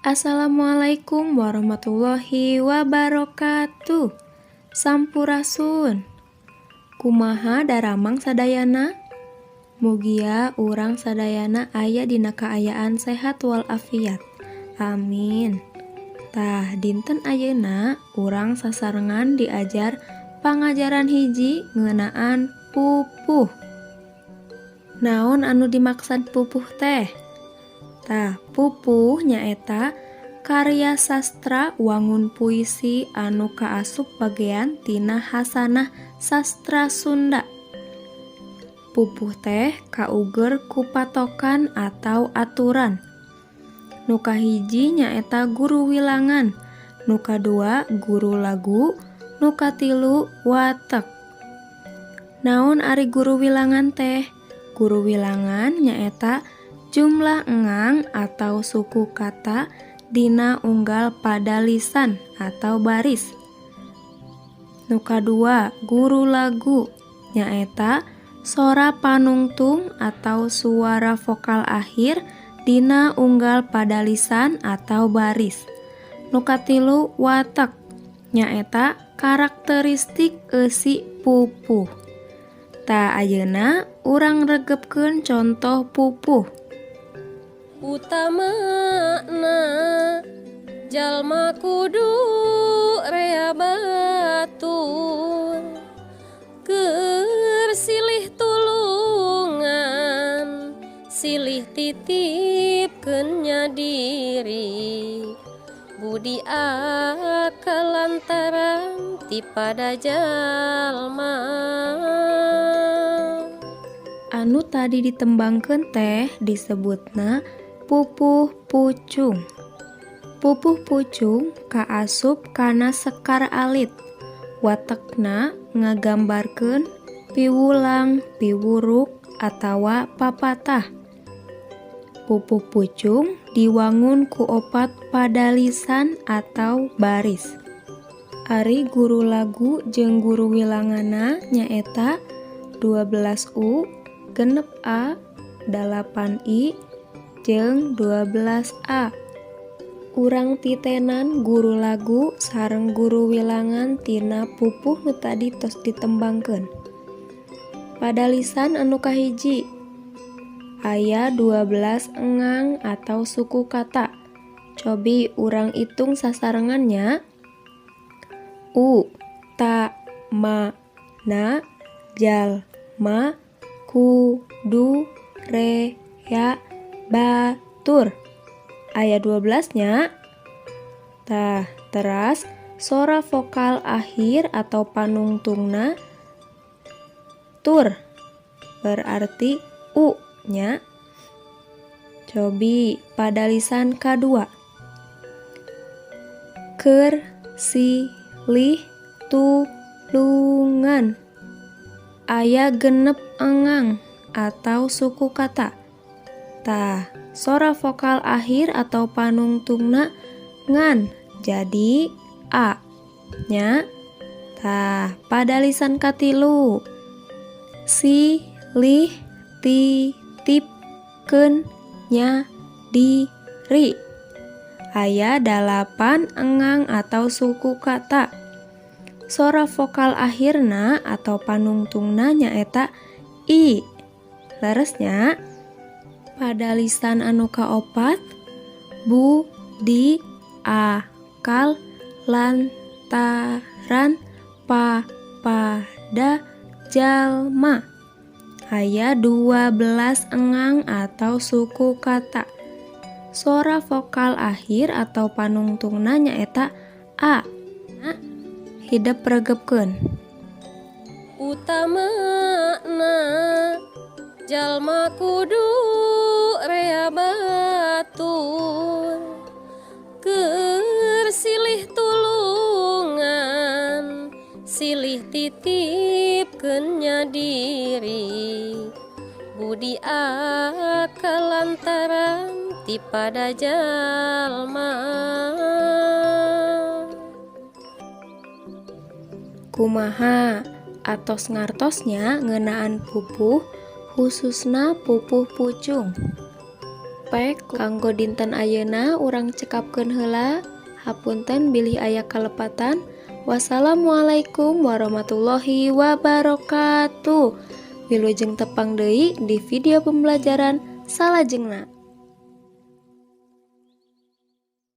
Assalamualaikum warahmatullahi wabarakatuh. Sampurasun. Kumaha daramang sadayana? Mugia urang sadayana aya dina kaayaan sehat walafiat. Amin. Tah, dinten ayeuna urang sasarengan diajar pangajaran hiji ngeunaan pupuh. Naon anu dimaksad pupuh teh? Tah, pupuh nyaeta karya sastra wangun puisi anu kaasup bagean tina khasanah sastra Sunda. Pupuh teh kauger ku patokan atau aturan. Nu kahiji nyaeta guru wilangan, nu kadua guru lagu, nu katilu watek. Naon ari guru wilangan teh? Guru wilangan nyaeta jumlah engang atau suku kata dina unggal padalisan atau baris. Nu kadua guru lagu nyaeta sora panungtung atau suara vokal akhir dina unggal padalisan atau baris. Nu katilu watek nyaeta karakteristik eusi pupuh. Tah, ayeuna urang regepkeun contoh pupuh. Utamana jalma kudu rea batur, keur silih tulungan, silih titipkeun nya diri, budi akal lantaran ti pada jalma. Anu tadi ditembangkeun teh disebutna pupuh pucung. Pupuh pucung kaasup kana sekar alit. Watekna ngagambarkeun piwulang, piwuruk atawa papatah. Pupuh pucung diwangun ku opat padalisan atau baris. Ari guru lagu jeung guru wilanganna nyaeta 12 U, 6 A, 8 I, jeung 12 A. Urang titenan guru lagu sareng guru wilangan tina pupuh nu tadi tos ditembangkeun. Padalisan anu kahiji aya 12 engang atau suku kata. Cobi urang itung sasarengan nya. U, ta, ma, na, jal, ma, ku, du, re, ya, ba, tur. Aya 12 nya. Tah, teras sora vokal akhir atau panungtungna tur, berarti u nya. Cobi padalisan kadua. Keur, si, lih, tu, lungan. Aya 6 engang atau suku kata. Tah, sora vokal akhir atau panungtungna ngan, jadi a nya. Tah, padalisan katilu. Si, lih, ti, tip, keun, nya, di, ri. Aya 8 engang atau suku kata. Sora vokal akhirna atau panungtungna nyaeta i. Leres nya. Padalisan anu kaopat, bu, di, a, kal, lantaran, pa, pada, jalma. Aya 12 engang atau suku kata. Sora vokal akhir atau panungtungna nyaeta a. Hidep regepkeun. Utamana jalma kudu rea batur, keur silih tulungan, silih titipkeun nya diri, budi akal lantaran ti pada jalma. Kumaha atos ngartos nya ngeunaan pupuh, khususna pupuh pucung? Pek kanggo dinten ayeuna urang cekapkeun heula. Hapunten bilih aya kalepatan. Wassalamualaikum warahmatullahi wabarakatuh. Wilujeng tepang deui di video pembelajaran salajengna.